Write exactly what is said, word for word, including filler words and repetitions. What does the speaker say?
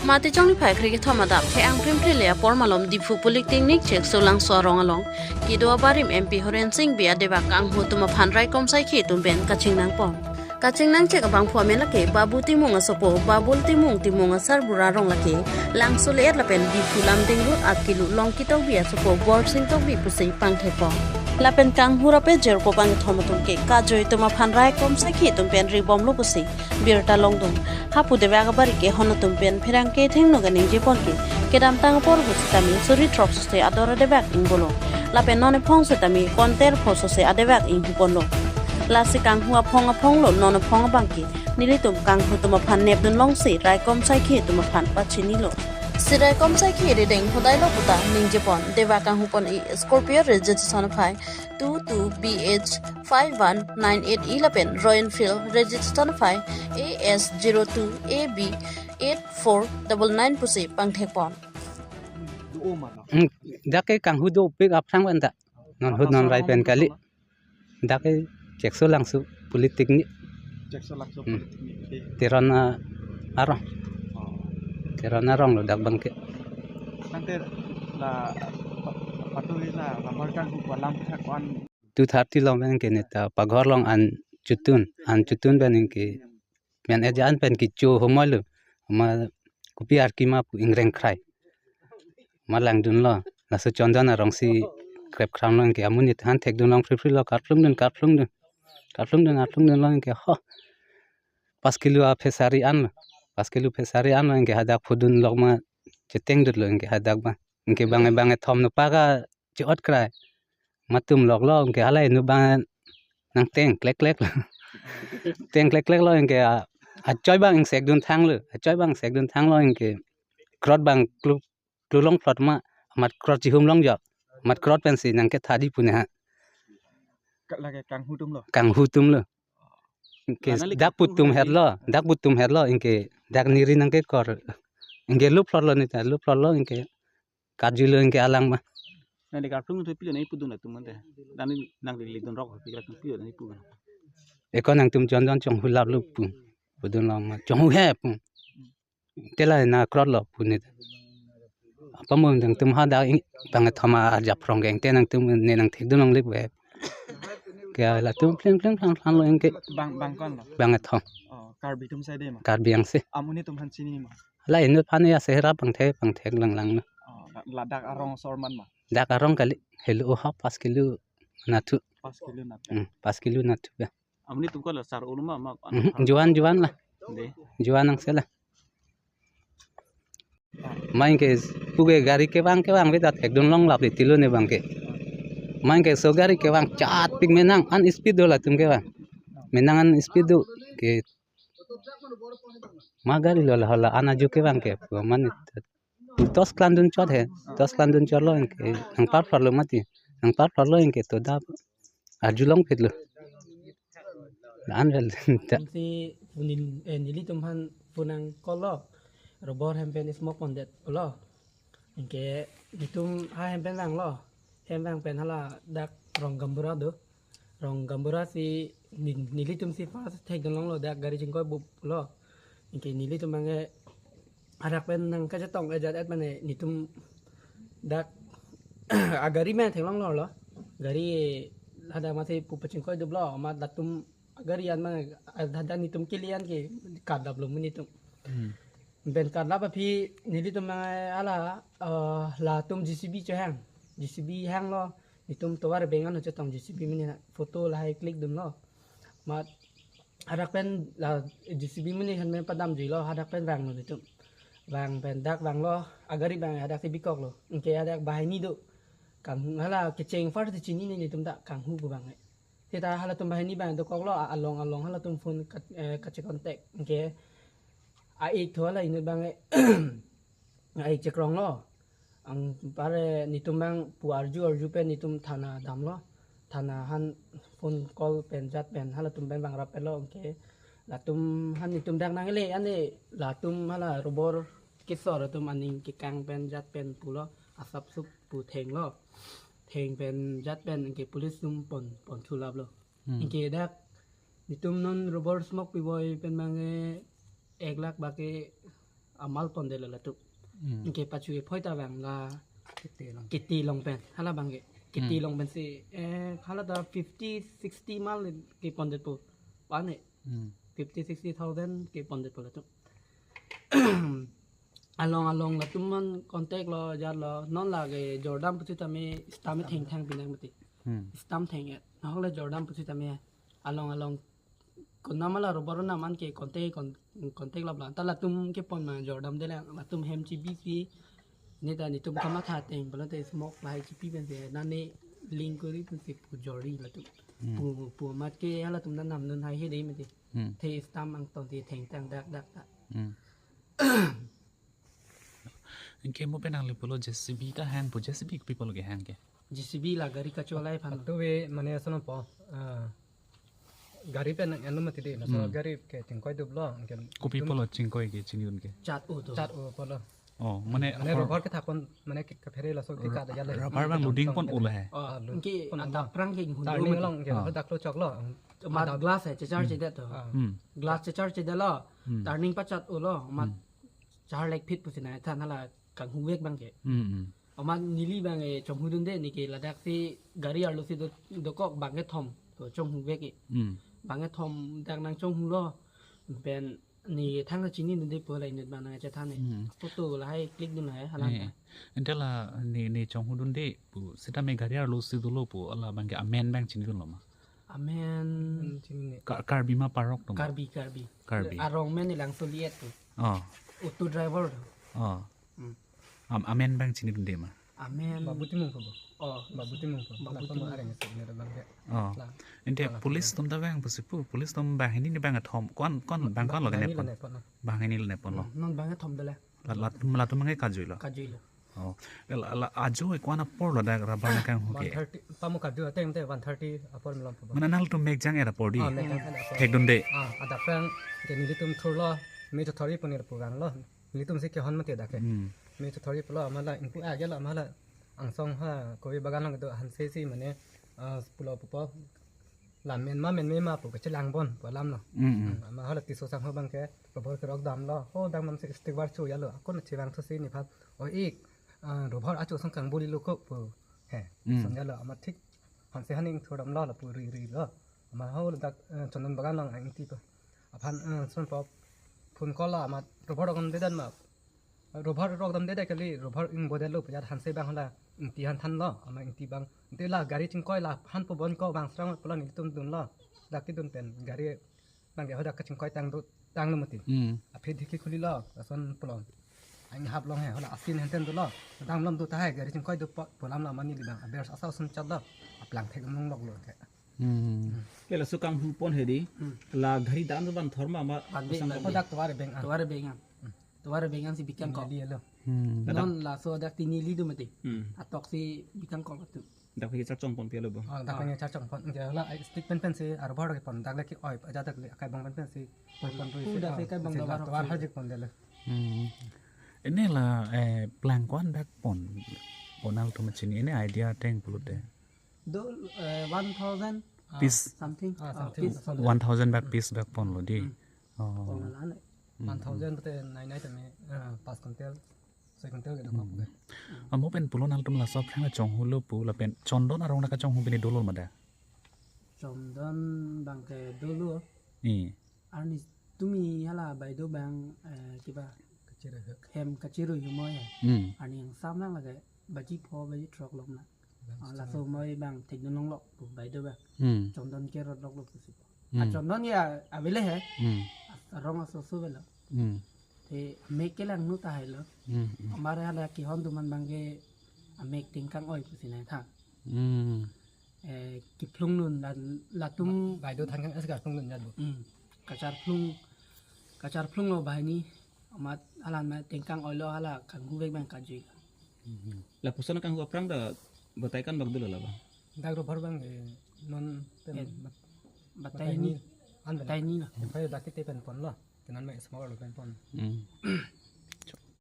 Mate chongni phai kre kethom adap, he-ang primphri le apor malom Diphu Polytechnic Cheksolangso arong along kedo abarim M P Horen Sing Bey adevak kanghu atum aphan raikom saikhi atum pen kachingnangpon. Kachingnangchek abangphu amen lake Babu Timung asopo, Babul Timung, Timung asarbura arong lake Langso le-et lapen Diphu Lumding Road akilu Longki Tokbi asopo Borsing Tokbi pusi pangthekpon. Lapen kanghu rape jirpo bangkethom atum ke kajoi atum aphan raikom saikhi atum pen ribomlo pusi birta longdun. Hapu devak abari ke hon atum pen pherangke thengno kaningjepon ke kedamtang apor hu sitame suri throk sose ador adevak ingbolo. Lapen non ephong sitame konter pho sose adevak inghuponlo. Lasi kanghu aphong aphonglo, non aphong abang ke nelitum kanghu atum aphan nepdun longsi raikom saikhi atum aphan pachinilo. Si raikom saikhi rideng hodailo puta ningjepon, devak kanghupon i Scorpio registration aphai two two B H five one nine eight E lapen Royal Enfield registration aphai A S zero two A B eight four double nine pusi pangthekpon. Hmm, dak ke kanghu dopik aphrang anta. Non ahut non rai pen kali. Dak ke Cheksolangso Polytechnic. Cheksolangso Hmm. Polytechnic. Oke. Teron, ah, arong. Oh. Teron arong lo dak bang ke. Nangte la pa-, patu la rubber kanghu palam thak wan. Two thirty long pen ke neta paghor long an chutun, an chutun pen ke men ejan pen kecho humoi lo. Ma kopi arki ma pu ingreng krai. Ma langdunlo. Laso Chondon arong si krep kram lo ke amonit han thekdun long phri phri lo, karphlungdun, karphlungdun. Karphlungdun, karphlungdun lo ke ho. Pas kilo a fishery an lo. Pas kilo fishery an lo ke hadak phudun lok ma chetengdut lo ke hadak ba. Ke bang bang thom no paga che-ot krai. Matum loklo ke halai nu bang nangteng klek klek lo. Teng klek klek lo ke a, achoi bang ingsekdun thanglo. Achoi bang sekdun thanglo ke krot bang klu, klu longphlot ma, amat krot chihum longjok. Amat krot pensi nangketha di pu ne ha. Ka-, lake kanghu atum lo. Kanghu atum lo. Ke ah, nangli dak kanghu putum lo hetlo, dak putum hetlo ke dak neri nangkekor. Ke luphlot lo neta, luphlot lo ke karjulo ke alang ma. Nangli karphlung tu pilo nangli pudun atum ante. Nangli, nangli lidun rok pilo atum pilo nangli pudun. Eko nangtum Chondon chonghu laplo pu. Pudun lo ma chonghu he pu. Tela na krot lo pu ne. Apa mo nangtum hadak ing bang thoma arjap rong geng te nangtum ne nangthekdun longle pu he. Ke latum pling pling plang plang lo ke. Bang, bang ko-an lo? Bang thom. Oh, Karbi atum side ma? Karbi angse. Amonit atum aphan chini ma? La inut aphan ya sehera pangthek pangthek lang lang lo. Oh, la-, ladak arong asor man ma? Dak arong kali, helo oha pas kilo nathu. Pas kilo nathu. Hmm, pas kilo nathu ya. Amonit atum ko la sar ulu ma, ma. Mhm, juan, juan la. De. Juan angse la. Main ke puke gari kevang kevang veda thekdun longlap le tilo ne bang ke. Main ke so gari kevang chat pik menang an speed do latum kevang. Menang an speed do ke. Ma gari lo la hala an aju kevang ke. Pu man tos klandun chot he. Tos klandun chot lo ke. Nangparphlot lo mati. Nangparphlot lo ke to da arjulong phit lo. La-an vel ta. Neli, eh, nelitum aphan phone nangcall lo. Rubber hem pen smoke pondet lo. Anke nelitum ha hem pen vanglo. Hem vang pen hala dak rong Gaonbura do. Rong Gaonbura si ne-, nelitum si first thekdun longlo dak gari chingkoi bup lo. Anke nelitum bang ke hadak pen nangkachetong ejat et mane nelitum dak agari men theklonglo lo. Gari hadak masi pu pachingkoi duplo, amat latum agari an mang hadak nelitum kili an ke kadap lo nelitum. Hmm. Ben kadap aphi nelitum mang hala, eh, latum J C B chehang. J C B hanglo, nelitum tovar beng an chetong J C B mene photo lahai click dunlo. Amat hadak pen la J C B mene han men padamjuilo, hadak pen vanglo nelitum. Vang pen dak vanglo, agari bang hadak si bikoklo. Anke hadak banghini do. Kang hala kecheng first chinine nelitum ta kanghu pu bang. Seta halatum banghini bang dokoklo, a-, along along halatum phone ka, eh, kache contact. Anke a-ik tho hala inut bang, eh, a-ik chekronglo. Anpar nelitum bang pu arju arju pen nelitum thana damlo. Thana han phone call pen jat pen halatum pen bang rap pen lo anke. Latum han nelitum dak nangle ane latum hala rubber kesor atum aning kekang pen jat pen pulo asap sup pu thenglo. Theng pen jat pen anke police atum pon, pon thulaplo. Hmm. Anke dak nelitum non rubber smoke piboi pen bang ke ek lakh ba ke Amal pondetlo latum. Hmm. Anke pachu ephoi ta vang la Kiti along. Kiti along pen. Hala abangke. Kiti Hmm. along pensi, eh, hala ta fifty, sixty mal kepondetpo. Pane. Hmm. Fifty, sixty thousand kepondetpo latum. Along along latum man contact lo, jatlo. Non lake Jordan pusitame stamp thengthang pinang mati. Hmm. Stamp theng-et. Nahok le Jordan pusitame along along konat ma la rubber nam anke contact, con-, contact lap la. Ta latum kepon ma Jordan de la, latum hem chibisi. Ne ta netum kamatha ateng pulote smoke lahai chipi pensi, nane link kori pensi pu jorri latum. Hmm. Pu, pu amat ke halatum ta namdun hai hedi mati. Hmm. The stamp angtong si thengthang dak dak dak. Hmm. Anke mo pen nangli pulo J C B ta hang pu, J C B kopi pulo kehang ke? J C B la gari kachola aphan. Atu ve mane ason po, ah, gari pen nang anu mati de, laso Hmm. gari ke chingkoi duplo, anke Kopi dum pulo chingkoi ke chinidun ke? Chat-o do. Chat-o pulo. Oh, mane Mane apor rubber kethapon, mane ke kaphere laso ke kada jalo. Rubber abang loading pon ula he. Ah, Ah, lo-, anke pon ula. Adap prang ke hundu Turning mati. Along ke Ah. dak lo choklo. Amat Adap glass he, chechar Hmm. chedet to. Ah. Hmm. Glass chechar chedetlo. Hmm. Turning pachat-olo. Amat Hmm. char lek phit pusi nai than hala kanghuvek abangke. Hmm, hmm. Amat neli abang e chonghudunde, neke ladak si gari arlo si do, dokok bang kethom. To chonghuvek e. Hmm. Bang kethom dak nangchonghulo. Pen ne thang chinidunde pu la inut abang nangchethan e. Hmm. Photo lahai click dun lahai halang Eh, ta. Ante la ne, ne chonghudunde pu sitame gari arlo si dolo pu hala abangke amen abang chinidunlo ma? Amen. Hmm, chini. Ka-, Karbi ma parok to ma? Karbi, Karbi. Karbi. Arong men ilang soliet tu. Oh. Auto driver tu. Oh. Hmm. Am-, amen abang chinidunde ma? Amen. Babu Timung po bo. Oh. Babu Timung po. Babu Babu Timung. Timung areng si ne abangke. Oh. La. Ante La, police la. Atum ta abang pusi pu, police atum banghini ne bang kethom. Ko-an, ko-an, bang ko-an lo Banghini kenepon? Lo nepon, no. Banghini lo nepon lo. Hmm, non bang kethom dele. La, la, latum abangke kajuilo. Kajuilo. Oh. La, la, ajo e ko-an apor lo dak rubber nangkanghu ke? One thirty, pamu kadu ateng te one thirty apor malom po. Mane nangtum mek jang-et apor di? Ah, mek jang-et apor. Thekdunde. Ah, adap prang ke nelitum thurlo, me chothori pu ne pu vanglo. Nelitum si kehon mati dak ke. Hmm. Me chothori pulo amat la ingpu a gelo amat la angsong ha kove bagan along do hanse si mane, ah, pulo pupo. Lam men ma men me ma pu kachelang bon pu alam lo. Mm, mm. Hmm, amat hala Tisso sangho abangke rubber kerok damlo. Ho dam dam si stick bar chu jalo. Akon chevang thu si nephan. O ik, ah, rubber achu song kangbu lilo ko pu. He. Mm. Song jalo amat thik. Hanse haning thu damlo lapu ri ri lo. Amat ho dak, eh, chondon bagan along ingti pu. Aphan, eh, son po phone call lo amat rubber rok damde dan ma. Rubber rok damde dak kali, rubber ingbo detlo pu jat hanse abang hala ingti aphan thanlo, amat ingti abang. Ante la gari chingkoi la aphan pu bon ko bang srang pulo nelitum dunlo. Dak kedun pen gari abangke hadak kachingkoi tang do, tanglo mati. Hmm. Aphi dikhi khulilo, lason pulo. Ang hap long he, hala asin henten dolo. Dam lom do tahai gari chingkoi do po, pu alam lo amat neli abang. Aber asa asun chatlo. Aplang thek nung lok lo ke. Hmm. Ke laso kanghu pon hedi. Hmm. La gari dan van thor ma ma Van de, pasang van kok de. Hadak tovar beng an. Tovar beng an. Hmm. Tovar beng an si bikang kok. Neli alo. Hmm. Hadak. Non laso dak tini li do mati. Hmm. Atok si bikang kok tu. Dak ke charchong pon pialo bo. Ah, dak Ah. ke charchong pon. Ke la, eh, stick pen pen si, ar bor ke pon. Dak lagi oi, aja dak lagi kai bang pen pen si. Pon pon tu Oh, si, dak ah, ke kai bang si tovar dak tovar si. Hajik pon dele. Hmm. Ini la, eh, plang ko-an bak pon. Pon nangtum chini ini idea ateng pulote. Do, eh, one thousand, ah, Piece. Something. Ah, Ah, something. Piece. One thousand bak piece bak ponlo di. Hmm. Oh. Pon la ne. Hmm. One thousand te nai nai tame, ah, pas quintal, soi quintal ke dong Hmm. ke. Amo pen pulo nangtum laso aphrang chonghulo pu lapen chondon arong nangkachonghu pini dolo ma da? Chondon abangke dolo. Ni. Arni tumi hala baido abang, eh, kiba Kachirui. Hem kachirui humoi he. Hmm. Arni angsam lang lake baji pho baji throk lok na. Bang Ah, sitang. Laso humoi abang thekdun longlok pu baido abang. Hmm. Chondon kerot lok lo pusi. Hmm. Ah, chondon ya avele he. Hmm. Arong aso so avelo. Hmm. Te amek ke langno tahai lo. Hmm, hmm. Amar hala kehon atum an abangke amek tingkang oi pusi nai tha. Hmm. Eh, kephlung lun dan latum Baido than kang es kephlung lun jat bo. Hmm. Kacharphlung, kacharphlunglo banghini amat hala ma tingkang oilo hala kanghuvek abang kajui. Hmm. Lapuson kanghu aphrang ta batai ko-an bak dolo la ba? Dak rubber abang, eh, non pen Eh, bat-, batai ni. Batai ni. An batai ni na. Phai dak kete pen ponlo. Kenan ma small lo pen pon. Hmm.